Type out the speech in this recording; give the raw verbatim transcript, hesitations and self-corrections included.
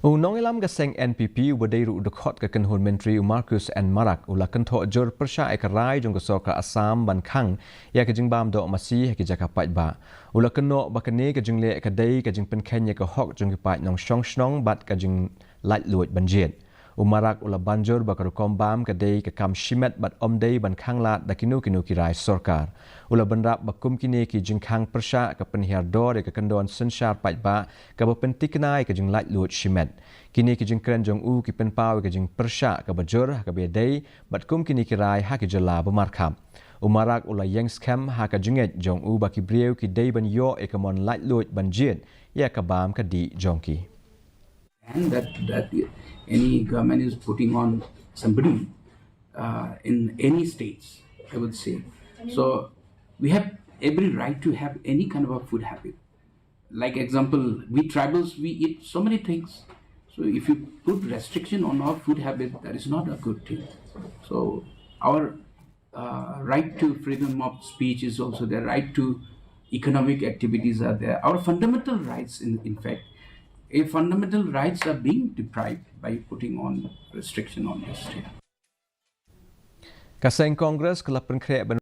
U nongïalam ka seng N P P uba dei ruh u dkhot ka kynhun myntri u Marcuise N Marak u la kynthoh jur pyrshah ïa ka rai jong ka sorkar Assam ban khang ïa ka jingbam doh masi ha ki jaka paidbah. U la kynnoh ba kane ka jingleh ka dei ka jingpynkheiñ ïa ka hok jong ki paid nongshong shnong bad ka jinglaitluid ban jied. U Marak u la ban jur ba ka rukom bam ka dei ka kam shimet bad ym dei ban khang lad da kino kino ki rai sorkar. U la bynrap ba kum kine ki jingkhang pyrshah ka pynhiar dor ïa ka kyndon synshar paidbah kaba pynthikna ïa ka jinglaitluid shimet. Kine ki jingkren jong u ki pynpaw ïa ka jingpyrshah kaba jur ha kaba ïadei bad kum kine ki rai ha ki jylla ba markhap. U Marak u la ïeng skhem ha ka jingngeit jong u ba ki briew ki dei ban ïoh ïa ka mon laitluid ban jied ïa ka bam ka dih jong ki. And that, that any government is putting on somebody uh, in any states, I would say. So we have every right to have any kind of a food habit. Like example, we tribals, we eat so many things. So if you put restriction on our food habit, that is not a good thing. So our uh, right to freedom of speech is also there, right to economic activities are there. Our fundamental rights, in, in fact, our fundamental rights are being deprived by putting on restriction on this thing. Ka seng Congress ka la pynkhreh ban